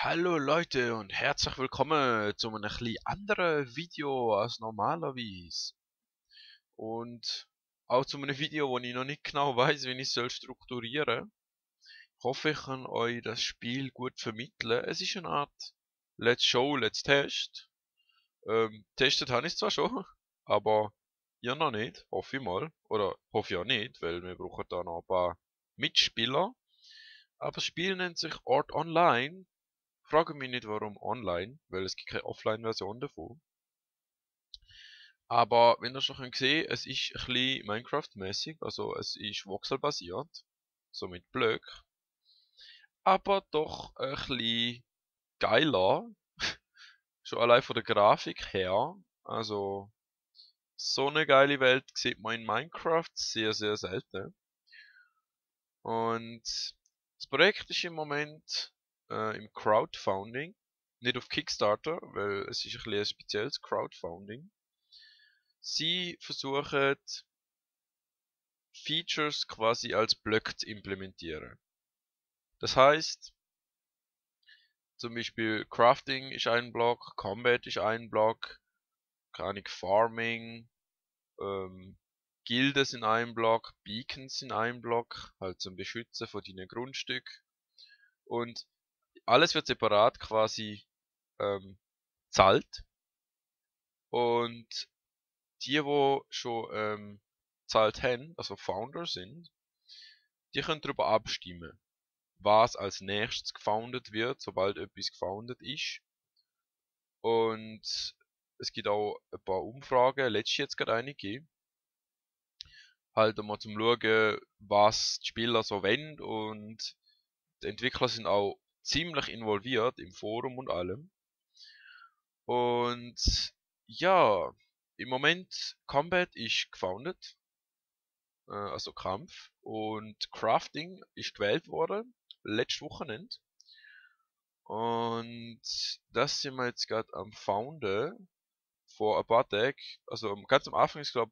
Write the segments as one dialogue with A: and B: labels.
A: Hallo Leute und herzlich willkommen zu einem etwas anderen Video als normalerweise. Und auch zu einem Video, wo ich noch nicht genau weiß, wie ich es strukturieren soll. Ich hoffe, ich kann euch das Spiel gut vermitteln. Es ist eine Art Let's Show, Let's Test. Testet habe ich es zwar schon, aber ihr noch nicht, hoffe ich mal. Oder hoffe ich auch nicht, weil wir brauchen da noch ein paar Mitspieler. Aber das Spiel nennt sich Art Online. Frage mich nicht warum online, weil es gibt keine Offline-Version davon. Aber wenn ihr schon könnt sehen, es ist ein bisschen Minecraft-mäßig, also es ist voxelbasiert, so mit Blöcken, aber doch ein bisschen geiler, schon allein von der Grafik her. Also so eine geile Welt sieht man in Minecraft sehr, sehr selten. Und das Projekt ist im Moment im Crowdfunding, nicht auf Kickstarter, weil es ist ein bisschen ein spezielles Crowdfunding. Sie versuchen Features quasi als Blöcke zu implementieren. Das heißt, zum Beispiel Crafting ist ein Block, Combat ist ein Block, keine Ahnung, Farming, Gilden sind ein Block, Beacons sind ein Block, halt zum Beschützen von deinen Grundstück. Und alles wird separat quasi zahlt. Und die schon zahlt haben, also Founder sind, die können darüber abstimmen, was als nächstes gefoundet wird, sobald etwas gefoundet ist. Und es gibt auch ein paar Umfragen, letztes jetzt gerade eine gegeben, halt einmal zum Schauen, was die Spieler so wollen, und die Entwickler sind auch ziemlich involviert im Forum und allem. Und ja, im Moment Combat ist gefoundet, also Kampf, und Crafting ist gewählt worden, letztes Wochenende. Und das sind wir jetzt gerade am Founden vor ein paar Tagen. Also ganz am Anfang ist, glaube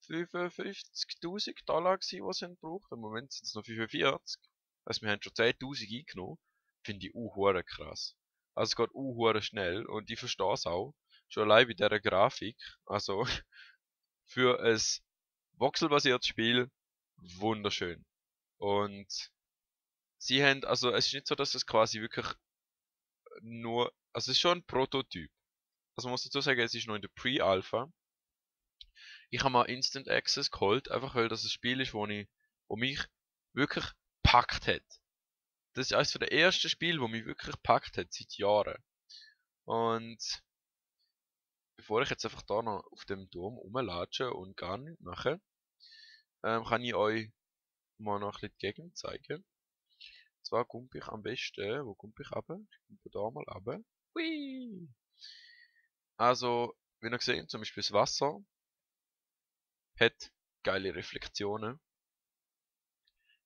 A: ich, $55.000 gewesen, was sie braucht. Im Moment sind es noch 45. Also wir haben schon 10.000 eingenommen. Finde ich hure krass. Also es geht hure schnell und ich verstehe es auch. Schon allein bei dieser Grafik. Also für ein voxelbasiertes Spiel wunderschön. Und sie haben, also es ist nicht so, dass es quasi wirklich nur, also es ist schon ein Prototyp. Also man muss dazu sagen, es ist noch in der Pre-Alpha. Ich habe mal Instant Access geholt, einfach weil das ein Spiel ist, wo mich wirklich packt hat. Das ist eines der ersten Spiele, wo mich wirklich packt hat, seit Jahren. Und bevor ich jetzt einfach da noch auf dem Turm rumlatsche und gar nichts mache, kann ich euch mal noch ein bisschen die Gegend zeigen. Zwar komme ich am besten, wo komme ich runter? Ich komme da mal runter. Hui! Also, wie ihr seht, zum Beispiel das Wasser hat geile Reflexionen.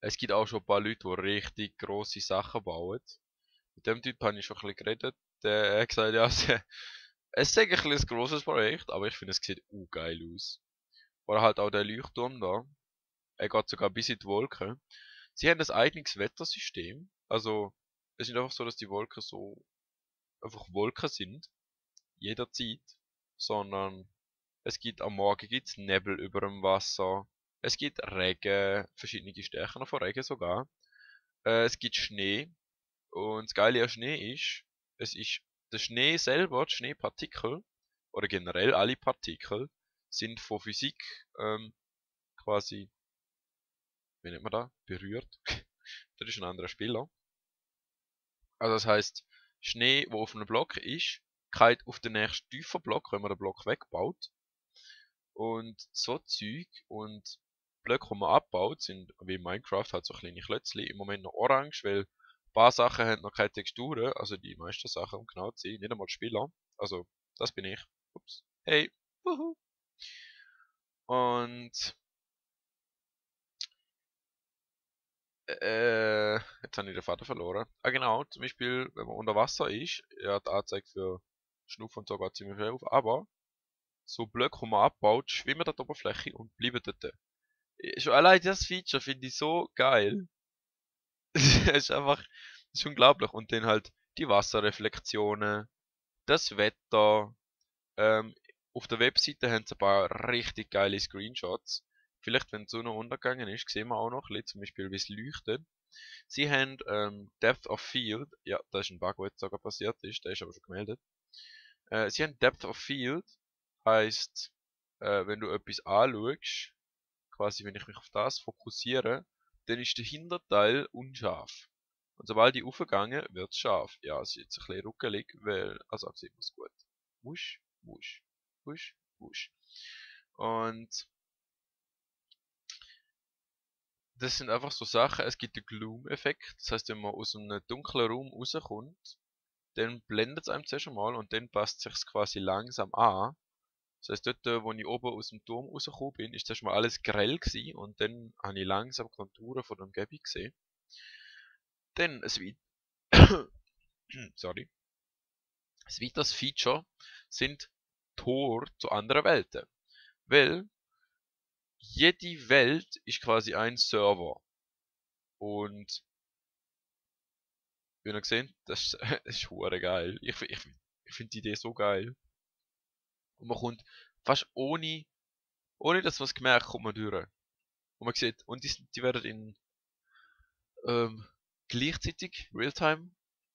A: Es gibt auch schon ein paar Leute, die richtig grosse Sachen bauen. Mit dem Typ habe ich schon ein bisschen geredet. Der hat gesagt, ja, es ist eigentlich ein grosses Projekt, aber ich finde, es sieht geil aus. Oder halt auch der Leuchtturm da. Er geht sogar bis in die Wolken. Sie haben ein eigenes Wettersystem. Also, es ist nicht einfach so, dass die Wolken so einfach Wolken sind, jederzeit, sondern es gibt am Morgen gibt's Nebel über dem Wasser. Es gibt Regen, verschiedene Stärken von Regen sogar. Es gibt Schnee. Und das Geile an Schnee ist, es ist der Schnee selber, die Schneepartikel, oder generell alle Partikel, sind von Physik quasi, wie nennt man das, berührt. Das ist ein anderer Spieler. Also das heißt, Schnee, wo auf einem Block ist, geht auf den nächsten tiefen Block, wenn man den Block wegbaut. Und so Zeug und Blöcke, die man abbaut, sind wie in Minecraft halt so kleine Klötzchen. Im Moment noch orange, weil ein paar Sachen haben noch keine Texturen, also die meisten Sachen, um genau zu sein, nicht einmal die Spieler. Also, das bin ich. Ups. Hey. Wuhu. Und jetzt habe ich den Faden verloren. Ah genau, zum Beispiel, wenn man unter Wasser ist, ja, die Anzeige für Schnuff und so geht ziemlich viel auf, aber so Blöcke, die man abbaut, schwimmen an der Oberfläche und bleiben dort. Schon allein das Feature finde ich so geil. Es ist einfach Das ist unglaublich. Und dann halt die Wasserreflexionen, das Wetter. Ähm, auf der Webseite haben sie ein paar richtig geile Screenshots. Vielleicht, wenn die Sonne untergegangen ist, sehen wir auch noch ein bisschen, zum Beispiel, wie es leuchtet. Sie haben Depth of Field, ja, das ist ein Bug, der jetzt sogar passiert ist, der ist aber schon gemeldet. Sie haben Depth of Field, heißt, wenn du etwas anschaust, quasi wenn ich mich auf das fokussiere, dann ist der Hinterteil unscharf. Und sobald ich aufgegangen, wird es scharf. Ja, es ist jetzt ein bisschen ruckelig, weil, also sieht man es gut. Wusch, wusch, wusch, wusch. Und das sind einfach so Sachen, es gibt den Gloom-Effekt, das heißt, wenn man aus einem dunklen Raum rauskommt, dann blendet es einem zuerst einmal und dann passt es sich quasi langsam an. Das heißt, dort, wo ich oben aus dem Turm rausgekommen bin, ist zuerst mal alles grell gewesen und dann habe ich langsam Konturen von der Umgebung gesehen. Dann sorry. Ein weiteres Feature sind Tor zu anderen Welten. Weil jede Welt ist quasi ein Server. Und wie ihr gesehen, das ist hure geil. Ich finde die Idee so geil. Und man kommt fast ohne dass man es gemerkt, kommt man durch. Und man sieht, und die werden in gleichzeitig Realtime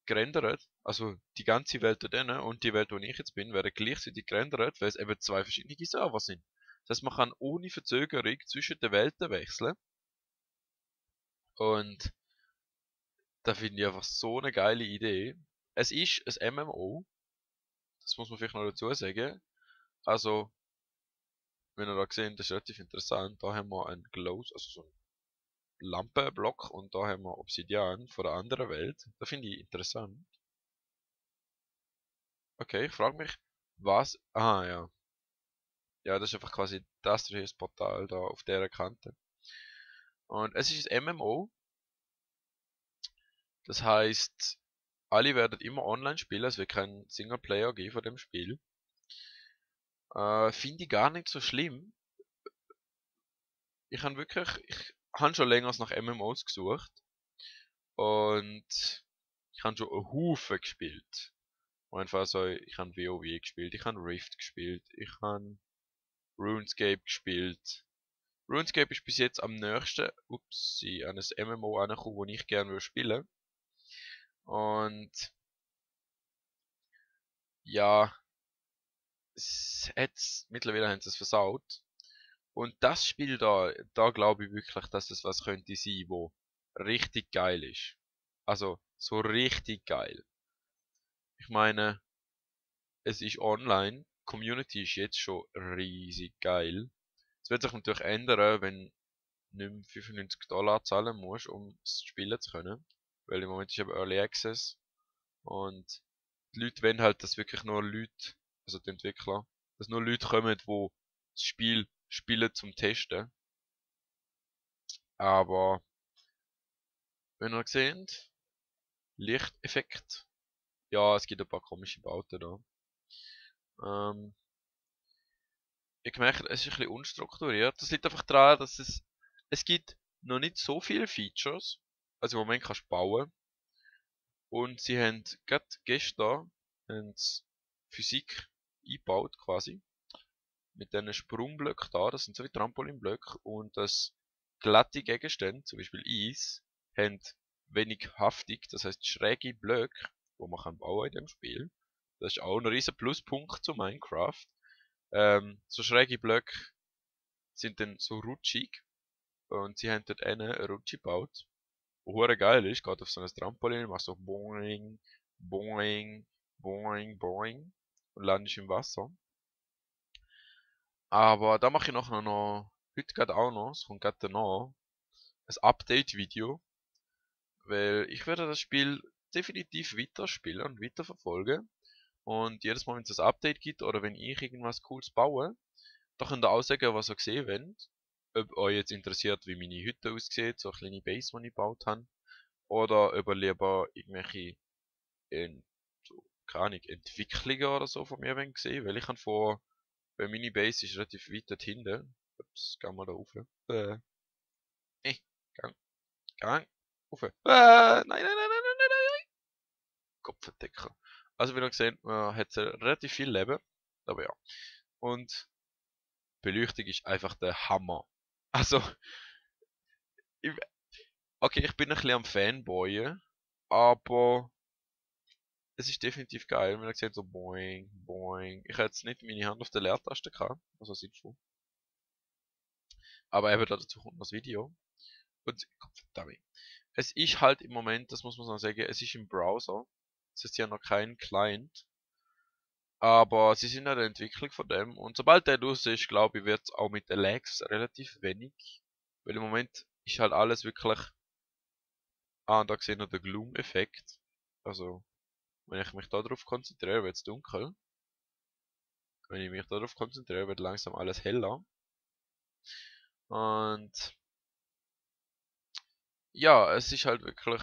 A: gerendert. Also die ganze Welt da drinnen und die Welt, wo ich jetzt bin, werden gleichzeitig gerendert, weil es eben zwei verschiedene Server sind. Das heißt, man kann ohne Verzögerung zwischen den Welten wechseln. Und da finde ich einfach so eine geile Idee. Es ist ein MMO, das muss man vielleicht noch dazu sagen. Also, wenn ihr da seht, das ist relativ interessant. Da haben wir einen Glow, also so einen Lampenblock und da haben wir Obsidian von der anderen Welt. Das finde ich interessant. Okay, ich frage mich, was. Ah, ja. Ja, das ist einfach quasi das hier ist das Portal da auf der Kante. Und es ist ein MMO, das heißt, alle werden immer online spielen, es wird kein Singleplayer geben von dem Spiel. Finde ich gar nicht so schlimm. Ich habe schon länger nach MMOs gesucht und ich habe schon einen Haufen gespielt. Einfach so, ich habe WoW gespielt, ich habe Rift gespielt, ich habe RuneScape gespielt. RuneScape ist bis jetzt am nächsten, an ein MMO angekommen, das ich gerne spielen würde. Und ja, mittlerweile haben sie es versaut. Und das Spiel da glaube ich wirklich, dass es was könnte sein, wo richtig geil ist. Also, so richtig geil. Ich meine, es ist online, die Community ist jetzt schon riesig geil. Es wird sich natürlich ändern, wenn du nicht mehr $95 zahlen musst, um es spielen zu können. Weil im Moment ist eben Early Access. Und die Leute wollen halt, dass wirklich nur Leute, also die Entwickler, dass nur Leute kommen, die das Spiel spielen zum Testen. Aber, wenn ihr seht, Lichteffekt. Ja, es gibt ein paar komische Bauten da. Ähm, ich merke, es ist ein bisschen unstrukturiert. Das liegt einfach daran, dass es gibt noch nicht so viele Features. Also im Moment kannst du bauen. Und sie haben gerade gestern haben sie Physik eingebaut quasi. Mit diesen Sprungblöcken da, das sind so wie Trampolinblöcke. Und das glatte Gegenstände, zum Beispiel Eis, haben wenig haftig, das heißt schräge Blöcke, wo man kann bauen in dem Spiel. Das ist auch ein riesen Pluspunkt zu Minecraft. So schräge Blöcke sind dann so rutschig und sie haben dort eine Rutsche gebaut, wo hure geil ist, geht auf so ein Trampolin, machst so boing, boing, boing, boing und landest im Wasser. Aber da mache ich nachher noch, heute gerade auch noch, es kommt gerade noch, ein Update-Video, weil ich werde das Spiel definitiv weiterspielen und weiterverfolgen. Und jedes Mal, wenn es ein Update gibt oder wenn ich irgendwas Cooles baue, da könnt ihr auch sagen, was ihr gesehen wollt. Ob euch jetzt interessiert, wie meine Hütte aussieht, so eine kleine Base, die ich gebaut habe. Oder ob ihr lieber irgendwelche, so, keine Ahnung, Entwicklungen oder so von mir wollt sehen. Weil ich habe vor, weil meine Base ist relativ weit dort hinten. Ups, gehen wir da rauf. Gang, gang, rauf. Nein, nein, nein, nein, nein, nein, nein. Entdecker. Also wie ihr seht, man hat relativ viel Leben, aber ja. Und Beleuchtung ist einfach der Hammer. Also, ich, okay, ich bin ein bisschen am Fanboyen, aber es ist definitiv geil. Wenn ihr seht, so boing, boing. Ich hätte jetzt nicht meine Hand auf der Leertaste gehabt, also sinnvoll. Aber eben dazu kommt noch das Video. Und, verdammt. Es ist halt im Moment, das muss man so sagen, es ist im Browser. Es ist ja noch kein Client. Aber sie sind in der Entwicklung von dem. Und sobald der los ist, glaube ich, wird es auch mit den Lags relativ wenig. Weil im Moment ist halt alles wirklich. Ah, und da sehe ich noch den Gloom-Effekt. Also, wenn ich mich darauf konzentriere, wird es dunkel. Wenn ich mich darauf konzentriere, wird langsam alles heller. Und ja, es ist halt wirklich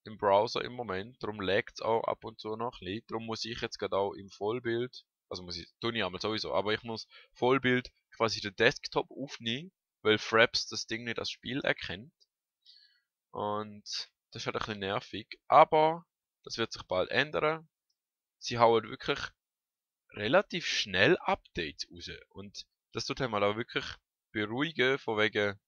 A: im Browser im Moment. Darum laggt es auch ab und zu noch ein bisschen. Darum muss ich jetzt gerade auch im Vollbild, also muss ich, tue ich einmal sowieso, aber ich muss Vollbild quasi den Desktop aufnehmen, weil Fraps das Ding nicht als Spiel erkennt. Und das ist halt ein bisschen nervig. Aber das wird sich bald ändern. Sie hauen wirklich relativ schnell Updates raus. Und das tut einmal auch wirklich beruhigen, von wegen,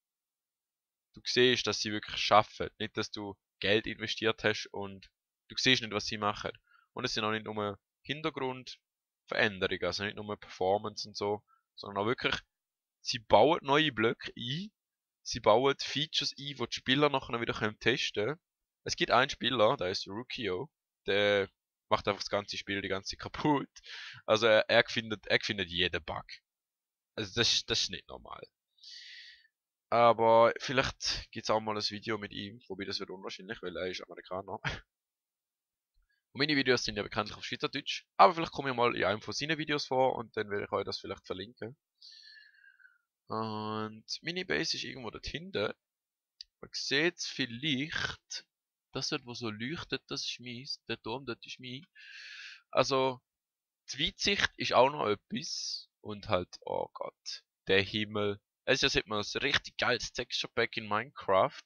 A: du siehst, dass sie wirklich schaffen. Nicht, dass du Geld investiert hast und du siehst nicht, was sie machen. Und es sind auch nicht nur Hintergrundveränderungen, also nicht nur Performance und so, sondern auch wirklich, sie bauen neue Blöcke ein, sie bauen Features ein, die die Spieler nachher wieder testen können. Es gibt einen Spieler, der ist Rukio, der macht einfach das ganze Spiel die ganze Zeit kaputt. Also er findet jeden Bug. Also das ist nicht normal. Aber vielleicht gibt es auch mal ein Video mit ihm, wobei das wird unwahrscheinlich, weil er ist Amerikaner. Und meine Videos sind ja bekanntlich auf Schweizerdeutsch, aber vielleicht komme ich mal in einem von seinen Videos vor und dann werde ich euch das vielleicht verlinken. Und meine Base ist irgendwo dort hinten. Man sieht es vielleicht, das dort, wo so leuchtet, das ist meins, der Turm dort ist mein. Also, die Weitsicht ist auch noch etwas. Und halt, oh Gott, der Himmel. Es ist ja, sieht man, ein richtig geiles Texture Pack in Minecraft.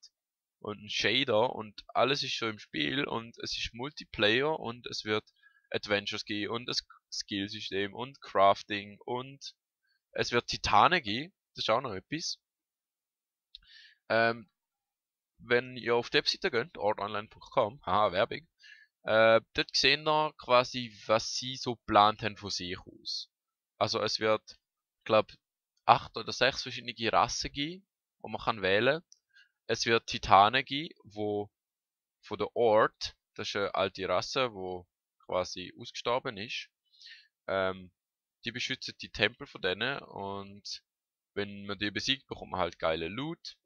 A: Und ein Shader und alles ist schon im Spiel und es ist Multiplayer und es wird Adventures geben und ein Skillsystem und Crafting und es wird Titanen geben. Das ist auch noch etwas. Ähm, wenn ihr auf die Webseite geht, ortonline.com, haha, Werbung, dort sehen wir quasi, was sie so geplant haben von sich aus. Also es wird, glaube 8 oder 6 verschiedene Rassen geben, die man kann wählen. Es wird Titanen geben, wo von der Ort, das ist eine alte Rasse, wo quasi ausgestorben ist. Ähm, die beschützen die Tempel von denen und wenn man die besiegt, bekommt man halt geile Loot.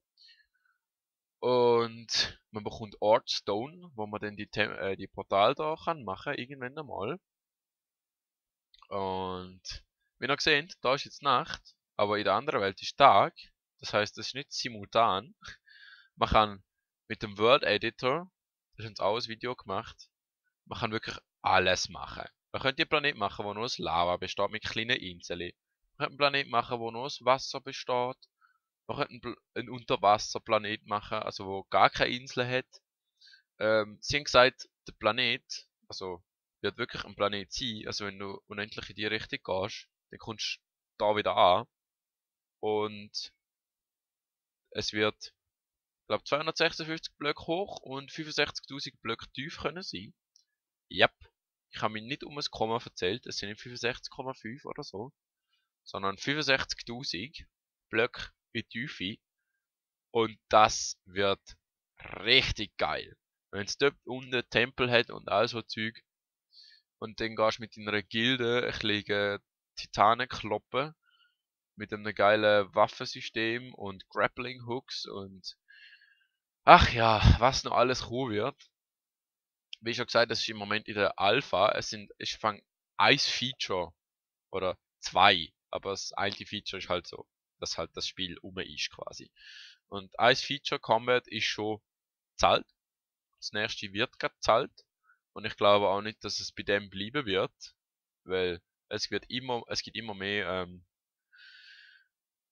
A: Und man bekommt Artstone, wo man dann die Portal da kann machen, irgendwann einmal. Und wie ihr seht, da ist jetzt Nacht, aber in der anderen Welt ist Tag. Das heißt, das ist nicht simultan. Man kann mit dem World Editor, das ist uns auch ein Video gemacht, man kann wirklich alles machen. Man könnte einen Planet machen, wo nur aus Lava besteht mit kleinen Inseln. Man könnte einen Planet machen, wo nur aus Wasser besteht. Man könnte einen Unterwasserplanet machen, also wo gar keine Insel hat. Sie haben gesagt, der Planet, also wird wirklich ein Planet sein. Also wenn du unendlich in die Richtung gehst, dann kommst du da wieder an. Und es wird, glaube 256 Blöcke hoch und 65.000 Blöcke tief können sein. Yep. Ich habe mir nicht um ein Komma erzählt, es sind nicht 65,5 oder so, sondern 65.000 Blöcke in Tiefe. Und das wird richtig geil. Wenn es dort unten Tempel hat und all so Zeug, und dann gehst du mit deiner Gilde ein bisschen Titanen kloppen, mit einem geilen Waffensystem und Grappling Hooks und ach ja, was noch alles cool wird. Wie schon gesagt, das ist im Moment in der Alpha. Ich fange ein Feature oder zwei, aber das eine Feature ist halt so, dass halt das Spiel ist quasi. Und ein Feature Combat ist schon zahlt. Das nächste wird gerade zahlt. Und ich glaube auch nicht, dass es bei dem bleiben wird, weil es gibt immer mehr,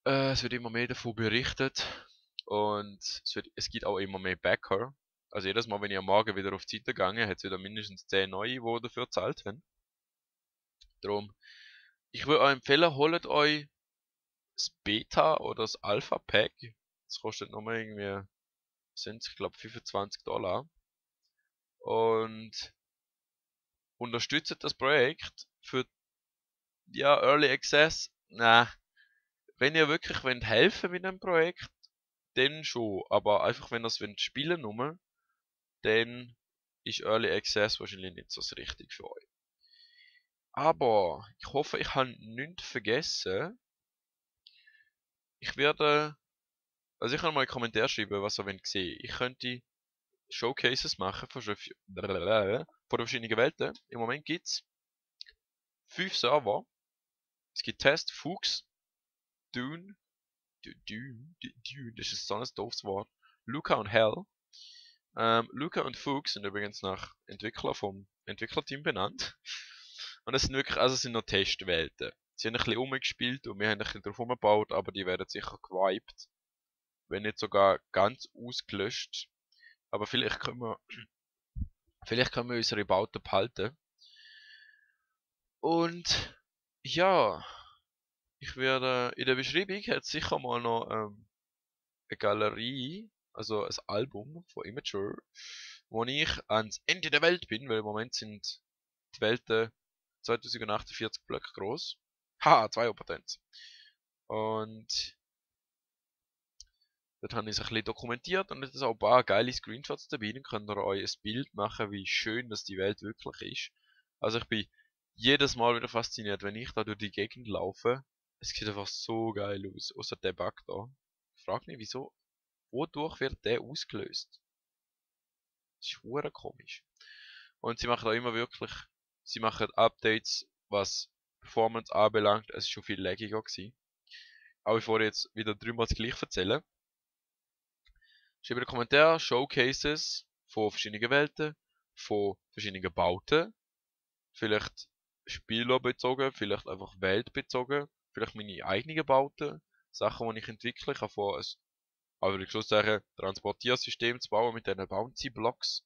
A: es wird immer mehr davon berichtet und es gibt auch immer mehr Backer. Also jedes Mal, wenn ich am Morgen wieder auf die Seite gehe, hat es wieder mindestens 10 neue, die dafür gezahlt haben. Darum, ich würde euch empfehlen, holt euch das Beta oder das Alpha Pack. Das kostet nochmal irgendwie, sind ich glaube $25. Und unterstützt das Projekt für, ja, Early Access. Na, wenn ihr wirklich wollt helfen mit dem Projekt, dann schon. Aber einfach wenn ihr es spielen wollt, dann ist Early Access wahrscheinlich nicht so das Richtige für euch. Aber ich hoffe, ich habe nichts vergessen. Ich werde, also ich kann mal einen Kommentar schreiben, was ihr wollt sehen. Ich könnte Showcases machen von verschiedenen Welten. Im Moment gibt es 5 Server. Es gibt Test, Fuchs, Dune, Dune, das ist so ein doofes Wort. Luca und Hell. Luca und Fuchs sind übrigens nach Entwickler vom Entwicklerteam benannt. Und es sind wirklich, also es sind noch Testwelten. Sie haben ein bisschen umgespielt und wir haben ein bisschen drauf umgebaut, aber die werden sicher gewiped. Wenn nicht sogar ganz ausgelöscht. Aber vielleicht können wir unsere Bauten behalten. Und ja, ich werde in der Beschreibung hat sicher mal noch eine Galerie, also ein Album von Immature, wo ich ans Ende der Welt bin, weil im Moment sind die Welten 2048 Blöcke groß. Ha, 2 Potenz. Und dort habe ich es ein bisschen dokumentiert und es ist auch ein paar geile Screenshots dabei. Dann könnt ihr euch ein Bild machen, wie schön das die Welt wirklich ist. Also ich bin jedes Mal wieder fasziniert, wenn ich da durch die Gegend laufe. Es sieht einfach so geil aus, außer der Bug da. Ich frage mich, wieso, wodurch wird der ausgelöst? Das ist hure komisch. Und sie machen auch immer wirklich, sie machen Updates, was Performance anbelangt. Es ist schon viel laggiger gewesen. Aber bevor ich jetzt wieder 3-mal das gleiche erzähle, schreibt in den Kommentaren Showcases von verschiedenen Welten, von verschiedenen Bauten, vielleicht spielerbezogen, vielleicht einfach weltbezogen, vielleicht meine eigenen Bauten, Sachen, die ich entwickle. Ich habe vor, aber würde ich schon sagen, Transportiersystem zu bauen mit diesen Bouncy-Blocks.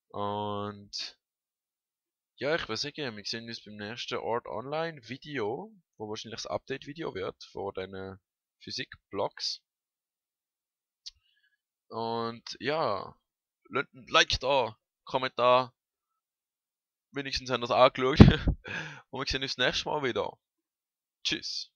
A: Und ja, ich würde sagen, wir sehen uns beim nächsten Art Online Video, wo wahrscheinlich das Update-Video wird von diesen Physik-Blocks. Und ja, lasst ein Like da, Kommentar, wenigstens haben das angeschaut. Und wir sehen uns das nächste Mal wieder. Tschüss.